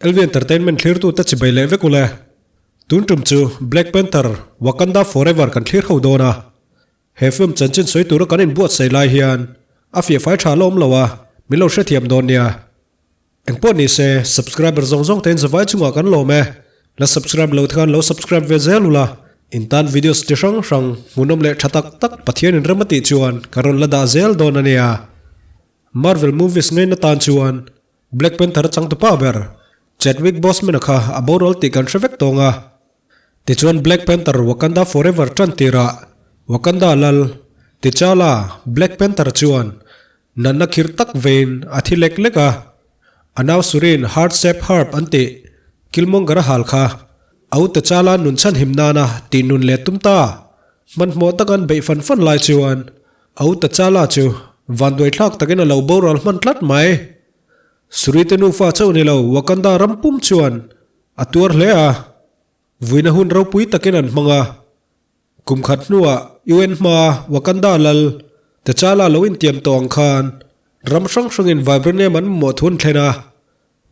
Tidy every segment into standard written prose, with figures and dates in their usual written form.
LV Entertainment thlirtute chibai leh vek ule. Tun tum chu Black Panther, Wakanda Forever kan thlir ho dawn a. He film chanchin sawi tura kan inbuatsaih lai hian a fiahfai tha la awm lo a, min lo hrethiam dawn nia. Engpawh ni se, subscriber zawng zawng tein zavai chungah kan lawm e. La subscribe lo te khan lo subscribe ve zel ula, in tan videos chi hrang hrang hmuhnawm leh tha tak tak Pathian in rem a tih chuan ka rawn la dah zel dawn a nia. Marvel movies ngaina tan chuan Black Panther changtupa ber Chadwick Boseman-a kha a boral tih kan hre vek tawng a. Tichuan Black Panther Wakanda Forever tan tirah Wakanda lal T'Challa Black Panther chuan Natna khirh tak vein a thi lek lek a, a nau Surin heart shape herb an tih Killmonger a hal kha a u T'Challa nun chhan him nana tih nun let tum ta. Hmanhmawh tak an beih fan fan lai chuan a u T'Challa chu vanduai thlak takin a lo boral hman tlat mai. Suri te nufa chauh ni lo Wakanda ram pum chuan a tuar hle a, vuina hun ropui takin an hmang a. Kum khat hnuah UN hmaa Wakanda lal T'Challa lo intiam tawh ang khan ram hrang hrangin vibranium an mamawh thu an thlen a,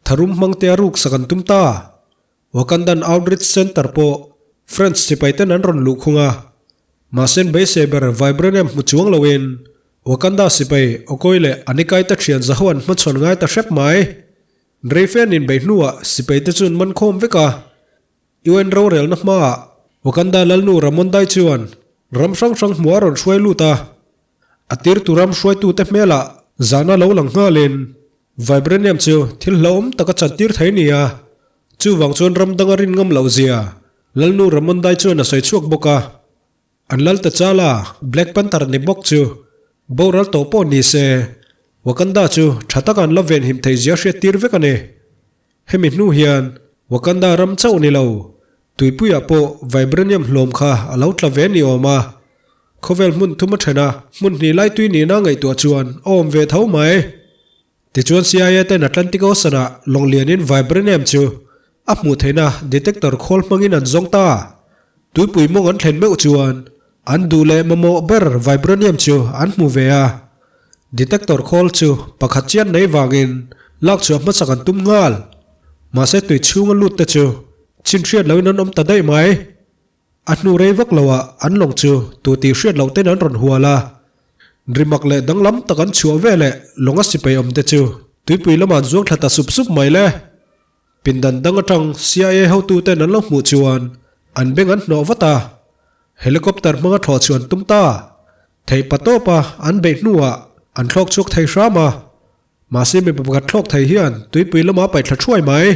tharum hmangte a ruksak an tum ta. Wakandan Outreach Centre pawh French sipaiten an rawn luh khung a, mahse an beisei ber vibranium hmu chuang loin Wakanda sipai Okoye leh Anikaita thian zaho an hmachhawn ngai ta hrep mai. Reifen inbeih hnuah sipaite chu an man khawm vek a. UN rorelna hmaah Wakanda Lalnu Ramondai chuan ram hrang hrang hmuh a rawn hruai lut a, a tirtu ram hruaitute hmelah zahna lo lang nghalin Vibranium chu thil hlauhawm tak a chantir thei ni a, chuvang chuan ram danga rin ngam loh zia Lalnu Ramondai chuan a sawi chhuak bawk a. An lal T'Challa, Black Panther ni bawk chu boral tawh pawh ni se, Wakanda chu tha taka an la venhim thei zia hriattir vek a ni. Hemi hnu hian Wakanda ram chauh ni lo, tuipuiah pawh vibranium hlawm kha a lo tla ve ni awm a. Khawvel hmun thum a then a, hmun hnih lai tui nihna ngaihtuah chuan a awm ve tho mai. Tichuan CIA ten Atlantic Ocean-ah lawng lianin vibranium chu a hmuh theihna detector khawl hmangin an zawng ta. Tuipui mawng an thlen meuh chuan an duh leh mamawh ber vibranium chu an hmu ve a. Detector khawl chu pakhat chian nei vangin lak chhuah hmasak an tum nghal. Mahse tui chhunga lut te chu chin hriat loin an awm ta daih mai. A hnu rei vak loah an lawng chu tu tih hriat loh ten an rawn hual a. Rimak leh danglam tak an chhuah veleh lawnga sipai awm te chu tuipui lamah an zuang thla ta sup sup mai le. Pindan dang atang CIA hotuten an lo hmuh chuan an beng an hnawh vat a, helicopter hmanga thlawh chu an tum ta. Theih pa tawpa an beih hnuah an thlawk chhuak thei hram a, mahse mipa pakhat thlawk thei hian tuipui lamah a paih thla thuai mai.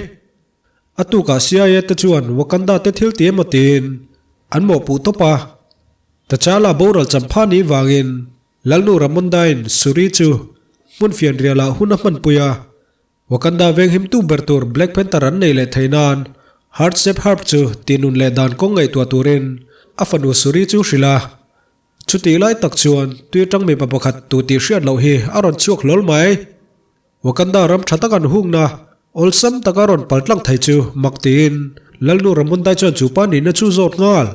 A tukah CIA te chuan Wakanda te thil ti emaw tiin an mawhpuh tawp a, T'Challa boral champha ni vangin Lalnu Ramondain Shuri chu hmun fianrialah hun a hmanpui a, Wakanda venghimtu ber tur Black Panther an nei leh thei nan Heart Shape Herb chu tihnun leh dan kawng ngaihtuah turin a fanu Shuri chu hrilh a. Chutih lai tak chuan tui atang mipa pakhat tu tih hriat loh hi a rawn chhuak hlawl mai. Wakanda ram tha tak an hungna awlsam taka rawn paltlang thei chu mak tiin Lalnu Ramundai chuan chupa nihna chu zawt nghal.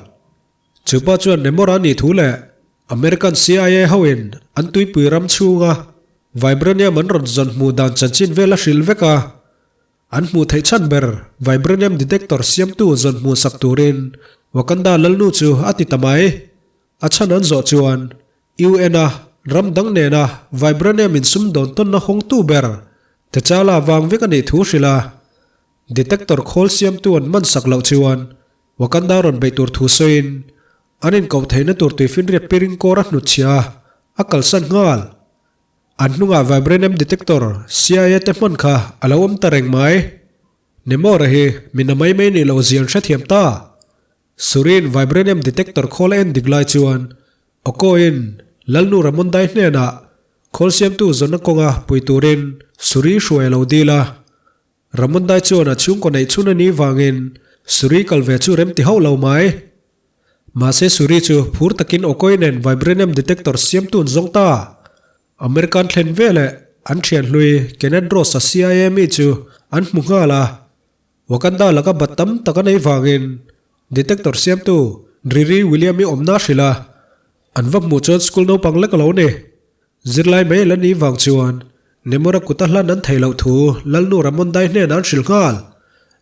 Chupa chuan Namor a nih thu leh American CIA hoin an tuipui ram chhunga Vibranium an rawn zawn hmuh dan chanchin vel a hrilh vek a. An hmuh theih chhan ber Vibranium detector siamtu zawn hmuh sak turin Wakanda Lalnu chu a ti ta mai. A chhan an zawh chuan UN-a ram dang nena Vibranium insumdawn tawnna hawngtu ber T'Challa vang vek a nih thu hrilh a. Detector khawl siamtu an man sak loh chuan Wakanda rawn beih tur thu sawiin an inkoh theihna tur tuifinriat piring kawr a hnutchhiah a, a kalsan nghal. An hnungah vibranium detector CIA te hman kha a lo awm ta reng mai. Nemora hi mi na mai mai nih loh zia an hrethiam ta. Surin vibranium detector khawl a en dik lai chuan Okoin Lalnu Ramondai hnenah khawl siamtu zawnna kawnga pui turin Suri hruai a lo dil a. Ramondai chuan a chhungkaw neih chhun a nih vangin Suri kal ve chu rem ti hauh lo mai. Mahse Suri chu phur takin Okoy nen vibranium detector siamtu an zawng ta. American thlen veleh an thian hlui Kenneth Ross-a CIA mi chu an hmu nghal a. Wakanda laka bat tam tak a nei vangin detector siamtu Riri William-i awmna a hrilh a. An va hmuh chuan school naupang lek a lo ni. Zirlai mai la ni vang chuan Nemora kuta hlan an theih loh thu Lalnu Ramondai hnenah an hrilh nghal.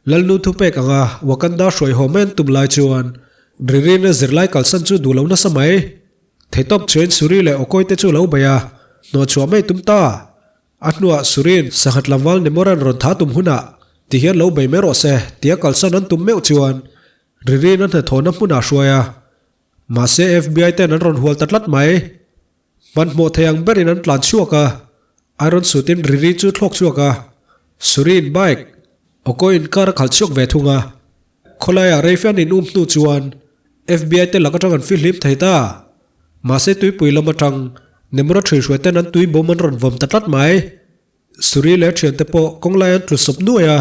Lalnu thupek anga Wakanda hruai haw mai an tum lai chuan Ririna zirlai kalsan chu duh lo nasa mai. Theihtawp chuan Suri leh Okoy te chu lo bei a, hnawhchhuah mai tum ta. A hnuah Suri'n sanghat lamval Nemoran rawn tha tum hunah ti hian lo bei mai rawh se tia kalsan an tum meuh chuan Ririna hnathawhna hmunah hruai a. Mahse FBI ten an rawn hual ta tlat mai. Hmanhmawh thei ang berin an tlan chhuak a, Iron suit in Riri chu thlawk chhuak a, Suri in bike, Okoy in car a khalh chhuak ve thung a. Khawlaiah Reife an in um hnu chuan FBI te lak atang an fihlim thei ta. Mahse tuipui lam atang Nemura ṭhuihruai ten an tui bawm an rawn vawm ta tlat mai. Suri leh a thiante pawh kawnglai an tlu sawp nuai a,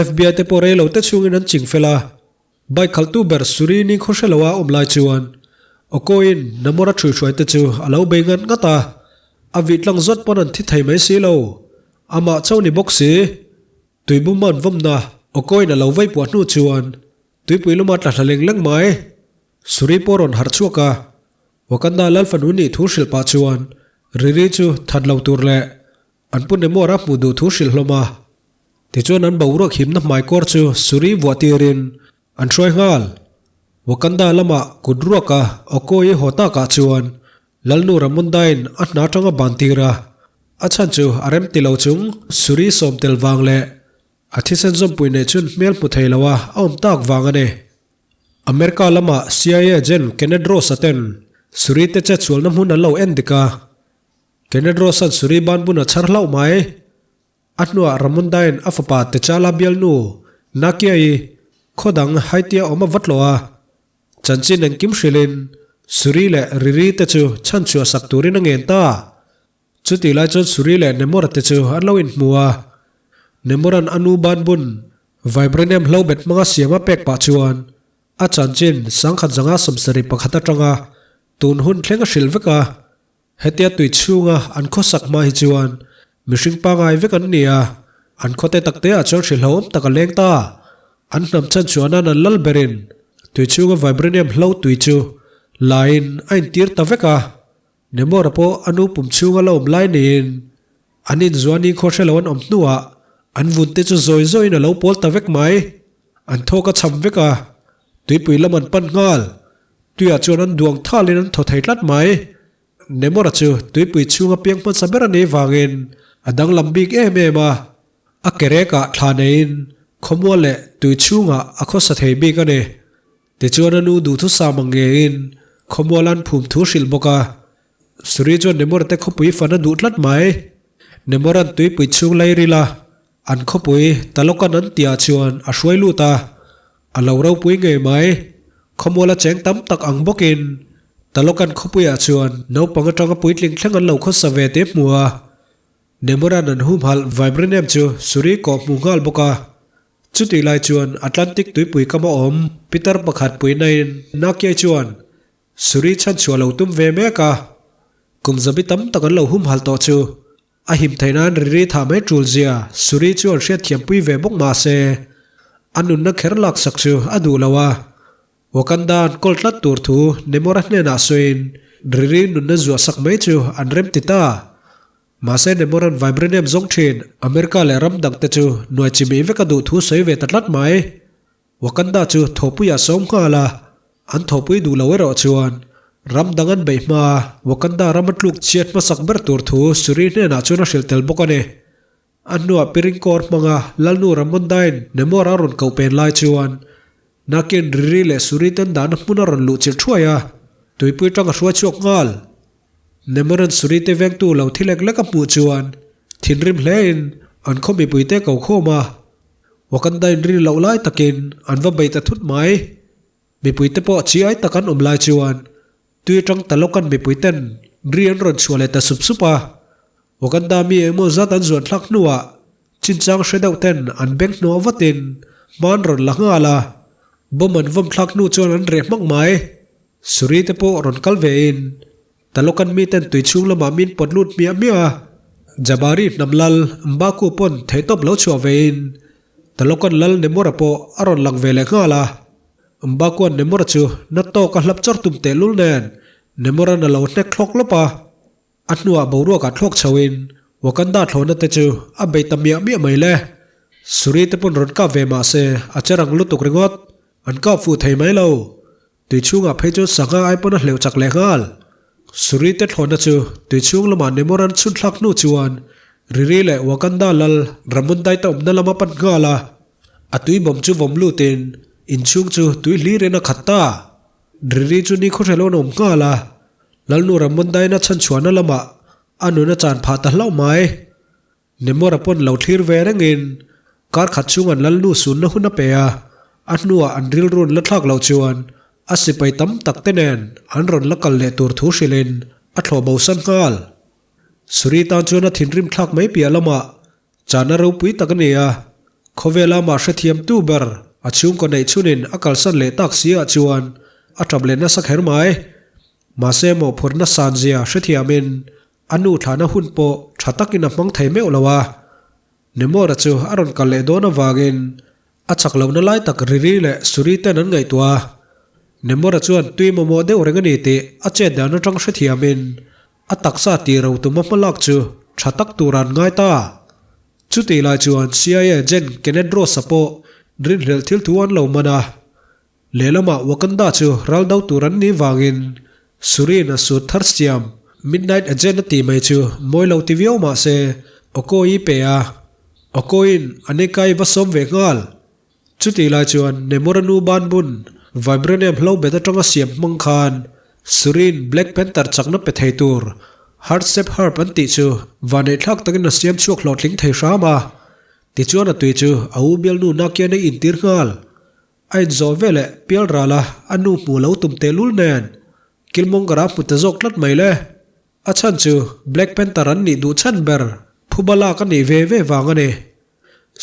FBI te pawh rei lo te chhungin an ching fel a. Bike khalhtu ber Suri ni khaw hre lo a awm lai chuan Okoin Namora ṭhuihruai te chu a lo bei ngat ngat a, a vih tlang zawt pawn an thi thei mai si lo. Amah chauh ni bawk si. Tuibum an vawmna Okoin a lo vei puah hnu chuan tuipui luma tla hla leng leng mai. Suri pawh rawn harh chhuak a, Wakanda Lalfanu nih thu hrilh pah chuan Riri chu that lo tur leh An pu Nemora hmuh duh thu hrilh hlawm a, tichuan an boruak himna hmaikawr chu Suri vuah tirin an hruai nghal. Wakanda lamah kut ruaka Okoye haw takah chuan Lalnu Ramondain a hna atanga ban tir a, a chhan chu a rem ti lo chung Suri sawm tel vang leh a thisen zawmpui neih chun hmel hmu thei loa a awm tak vang a ni. America lama CIA agent Kenneth Ross-a ten Suri te chetsualna hmun an lo en dik a, Kenneth Ross-a'n Suri ban bun a chhar hlauh mai. A hnuah Ramondain a fapa T'Challa bialnu Nakia-i khaw dang Haiti-a awm a va tlawh a. Chanchin engkim hrilhin Suri leh Riri te chu chhanchhuah sak turin a ngen ta. Chutih lai chuan Suri leh Nemora te chu an lo inhmu a. Nemora'n a nu ban bun Vibranium hlobet hmanga siam a pek pah chuan a chanchin 1971 atanga tun hun thleng a hrilh vek a. Hetia tui chhunga an khawsak hma hi chuan mihring pangai vek an ni a, an khawte takte ah chuan hrilhawm tak a leng ta. An hnam chan chuan an an lal berin tui chhunga vibranium hlo tui chu laiin a intir ta vek a. Nemora pawh a nu pum chhunga la awm lai niin an inzuani khaw hre lo an awm hnuah an vun te chu zawi zawiin a lo pawl ta vek mai. An thawk a cham vek a, tuipui lam an pan nghal. Tuiah chuan an duang thalin an thaw thei tlat mai. Nemora chu tuipui chhunga piang hmasa ber a nih vangin a danglam bik em em a, a kerekah thla neiin khawmual leh tui chhungah a khawsa thei bik a ni. Tichuan a nu duhthusam ang ngeiin khawmual an phum thu hrilh bawk a. Suri chuan Nemora te khawpui fan a duh tlat mai. Nemora'n tuipui chhung lai ril a, an khawpui Talokan an tihah chuan a hruai lut a. A lo ropui ngei mai. Khawmuala cheng tam tak ang bawkin Talokan khawpuiah chuan naupang atanga puitling thleng an lo khawsa ve te hmu a. Nemora'n an humhalh Vibranium chu Suri kawh hmu nghal bawk a. Chutih lai chuan Atlantic tuipui kama awm pitar pakhat puihnain Nakiai chuan Suri chhanchhuah lo tum ve mek a. Kum zabi tam tak an lo humhalh tawh chu A him theih nan riri thah mai tul zia Suri chu an hriatthiampui ve bawk mah se, a nunna kher laksak chu a duh lo a. Wakanda an kawl tlat tur thu Nemora hnenah sawiin riri nunna zuah sak mai chu an rem ti ta. Mahse Nemora'n Vibranium zawng thin America leh ram dangte chu nuai chimih vek a duh thu sawi ve ta tlat mai. Wakanda chu thawhpuiah sawm nghal a, an thawhpui duh lo erawh chuan ram dang an beih hma Wakanda ram a tluk chhiat hmasak ber tur thu Suri hnenah chuan a hrilh tel bawk a ni. A hnuah Piringkawr hmanga Lalnu Ramondain Namor a rawn koh pen lai chuan Nakin Riri leh Suri ten dahna hmun a rawn luh chilh thuai a, tuipui tang a hruai chhuak nghal. Nemoran Suri te vengtu lo thi lek lek a hmuh chuan thinrim hlein an khaw mipuite ko khawm a, Wakanda in rin loh lai takin an va bei ta thut mai. Mipuite pawh chi ai tak an awm lai chuan tui atang ta lawk an mipui ten ri an rawn chhuah leh ta sup sup a. Wakanda mi engemaw zat an zuan thlak hnuah chinchang hre deuh ten an beng hnawh vatin hma an rawn la nghal a. Bomb an vawm thlak hnu chuan an reh hmak mai. Suri te pawh rawn kal ve in Talokan miten tui chhung lamah min pawt lut hmiah hmiah a, Jabari hnam lal Mbaku pawn theihtawp lo chhuah ve in Talokan lal Nemora pawh a rawn lang ve leh nghal a. Mbakuan Nemora chu na tawk a hlap chawr tum tehlul nen Nemoran a lo hnek thlawk lawp a. A hnuah boruakah thlawk chho in Wakanda thlawhna te chu a bei ta miah miah mai le. Suri te pawn rawn kap ve mah se a che rang lutuk ringawt. An kap fuh thei mai lo. Tui chhungah phei chuan sangha ai pawn a hleuh chak leh nghal. Suri te thlawhna chu tui chhung lamah Nemor an chhun thlak hnu chuan Riri leh Wakanda lal Ramundai te awmna lama pan nghal a. A tui bawm chu vawm lutin inchhung chu tui hlirin a khat ta. Riri chu ni khawhre lo an awm nghal a, Lalnu Ramundaiin a chhanchhuahna lamah a nun a chan phah ta hlauh mai. Nemora pawn lo thlir ve rengin kar khat chhung an Lalnu sunna hun a pe a, a hnuah an rilrun la thlak loh chuan a sipai tam tak te nen an rawn la kal leh tur thu hrilhin a thlawh bosan nghal. Suri tan chuan a thinrim thlak mai piah lamah Chana ropui tak a ni a, khawvela amah hrethiamtu ber a chhungkaw neih chhunin a kalsan leh tak si ah chuan a tap leh nasa kher mai. Mahse mawhphurhna san zia hrethiamin a nu thlahna hun pawh tha takin a hmang thei meuh lo a. Nemora chu a rawn kal leh dawn avangin a chak lohna lai tak Riri leh Suri ten an ngaihtuah a. Nemora chuan tui mamawh deuh reng a ni tih a chet dan atang hrethiamin A taksa tih ro tuma hmalak chu tha tak tur an ngai ta. Chutih lai chuan CIA agent Kenneth Ross-a pawh rinhlelh thil thu an lo man a. Lehlamah Wakanda chu ral do tur an nih vangin Surin a sut thar siam Midnight Agent a tih mai chu mawi lo ti viau mah se Okoye pe a. Okoye-in Anekai va sawm ve nghal. Chutih lai chuan Nemora nu banbun Vibranium hlo bet atanga siam hmang khan Surin Black Panther chakna pe thei tur Heart-shaped herb an tih chu vaneihthlak takin a siam chhuak hlawhtling thei hram a. Tichuan a tui chu a u bialnu Nakian a intir nghal. A inzawh veleh pial rala a nu hmu lo tum tehlul nen Killmonger a hmu ta zawk tlat mai le. A chhan chu Black Panther an nih duh chhan ber phuba lak a nih ve ve vang a ni.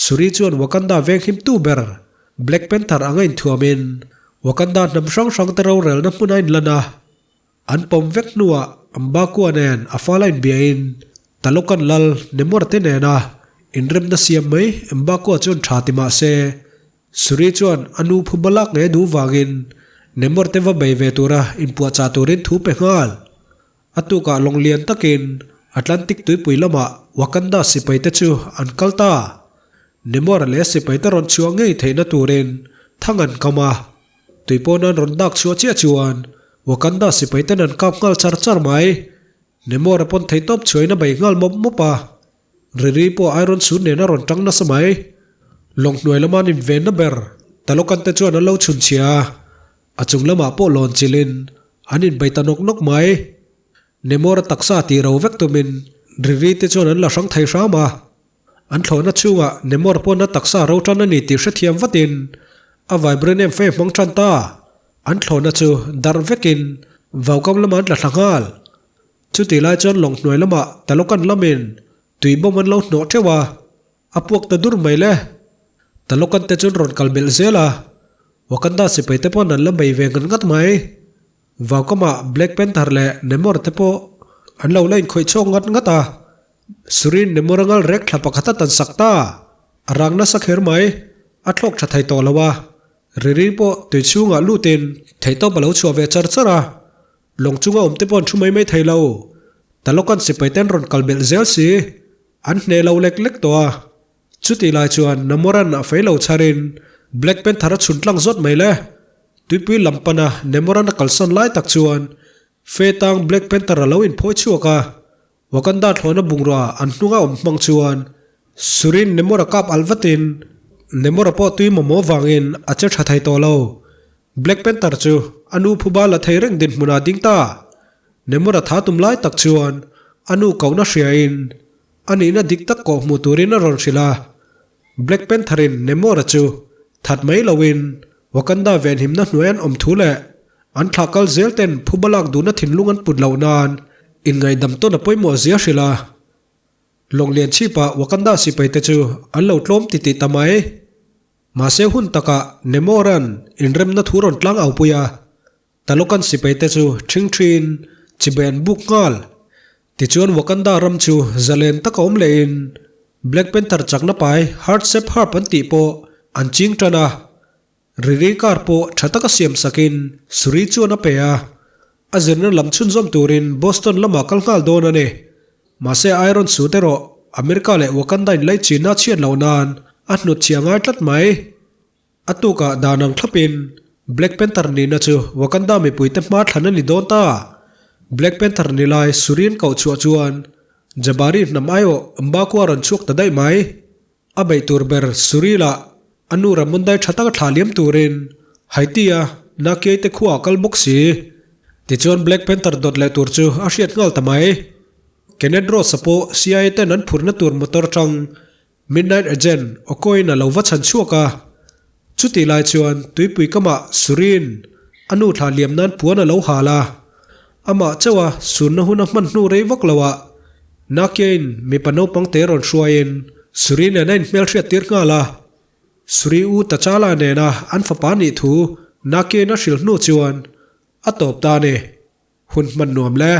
Shuri chuan Wakanda venghimtu ber Black Panther anga inthuamin Wakanda hnam hrang hrang te rorelna hmun a inlan a. An pawm vek hnuah M'Baku-a nen a fala inbiahin Talokan lal Namor te nena inremna siam mai M'Baku-a chuan tha ti mah se Suri chuan a nu phuba lak ngei duh vangin Nemor te va bei ve tura inpuahchah turin thu pe nghal. A tukah lawng lian takin Atlantic tuipui lamah Wakanda sipai te chu an kal ta. Nemor leh sipai te rawn chhuah ngei theihna turin thang an kam a. Tui pawn an rawn dak chhuah chiah chuan Wakanda sipai ten an kap nghal char char mai. Nemor a pawn theihtawp chhuahin a bei nghal mawp mawp a. Riri pawh Iron Suit nen a rawn tang nasa mai. Lawng hnuai lama an invenna ber Talokan te chuan an lo chhun chhia a, a chung lamah pawh lawn chilhin an inbei ta nawk nawk mai. Nemora taksa tih ro vek tumin Riri te chuan an la hrang thei hram a. An thlawhna chhungah Nemor pawn a taksa ro tan a ni tih hrethiam vatin a vibranium fei hmang tan ta. An thlawhna chu darh vekin vaukam lamah an tla thla nghal. Chutih lai chuan lawng hnuai lamah Talokan lamin tui bawm an lo hnawh teuh a, a puak ta dur mai le. Talokan te chuan rawn kal belh zel a, Wakanda sipai te pawn an la bei ve ngat ngat mai. Vaukama Black Panther leh Namor te pawh an lo la inkhawih chhuak ngat ngat a, Surin Namor a ngal rek thla pakhat a tan sak ta, a rang nasa kher mai, a thlawk tha thei tawh lo a, Riri pawh tui chhungah lutin theihtawp a lo chhuah ve char char a. Lawng chunga awm te pawh an thu mai mai thei lo. Talokan sipai ten rawn kal belh zel si. An hneh lo lek lek tawh a. Chutih lai chuan Namoran a fei lo chharin Black Panther a chhun tlang zawt mai le. Tuipui lam pana Namoran a kalsan lai tak chuan Fe tang Black Panther a lo inphawi chhuak a. Wakanda thlawhna bungrua an hnunga awm hmang chuan Surin Namor a kap alh vatin Namor a pawh tui mamawh vangin a che tha thei tawh lo. Black Panther chu a nu phuba la thei reng dinhmunah a ding ta. Namor a tha tum lai tak chuan a nu kohna hriain a nihna dik tak kawh hmuh turin a rawn hrilh a. Black Panther-in Namor-a chu that mai loin Wakanda venhimna hnuai an awm thu leh an thlah kal zel ten phuba lak duhna thinlung an put loh nan inngaihdam tawn a pawimawh zia hrilh a. Lawnglian chhipah Wakanda sipai te chu an lo tlawm titih ta mai. Mahse hun takah Namor-a'n inremna thu rawn tlang au pui a, Talokan sipai te chu ṭhing ṭhin chibai an buk nghal. Tichuan Wakanda ram chu zalen taka awm lehin Black Panther chakna pai Heart Shape Herb an tih pawh an ching ṭan a. Riri car pawh ṭha taka siam sakin Suri chuan a pe a. A zirna lam chhunzawm turin Boston lamah kal nghal dawn a ni. Mahse Iron Suit erawh America leh Wakanda inlaichinna chhiat loh nan A hnutchhiah ngai tlat mai. A tukah dan ang thlapin Black Panther nihna chu Wakanda mipuite hma thlan a ni dawn ta. Black Panther ni lai Surin koh chhuah chuan Jabari hnam aiawh M'Baku a rawn chhuak ta daih mai. A beih tur ber Suri lah a nu Ramundai tha taka thlah liam turin Haiti-a Nakiai te khuaah kal bawk si. Tichuan Black Panther dawt leh tur chu a hriat nghal ta mai. Kenneth Ross-a pawh CIA ten an phurna tur motor tang Midnight Agent Okoin a lo va chhan chhuak a. Chutih lai chuan tuipui kamah Surin a nu thlah liam nan puan a lo hal a. Amah chauha sunna hun a hman hnu rei vak loah Nakiain mipa naupang te rawn hruaiin Suri nen a inhmelhriat tir nghal a. Suri u T'Challa nena an fapa nih thu Nakiain a hrilh hnu chuan a tawp ta a ni. Hun hman nuam le.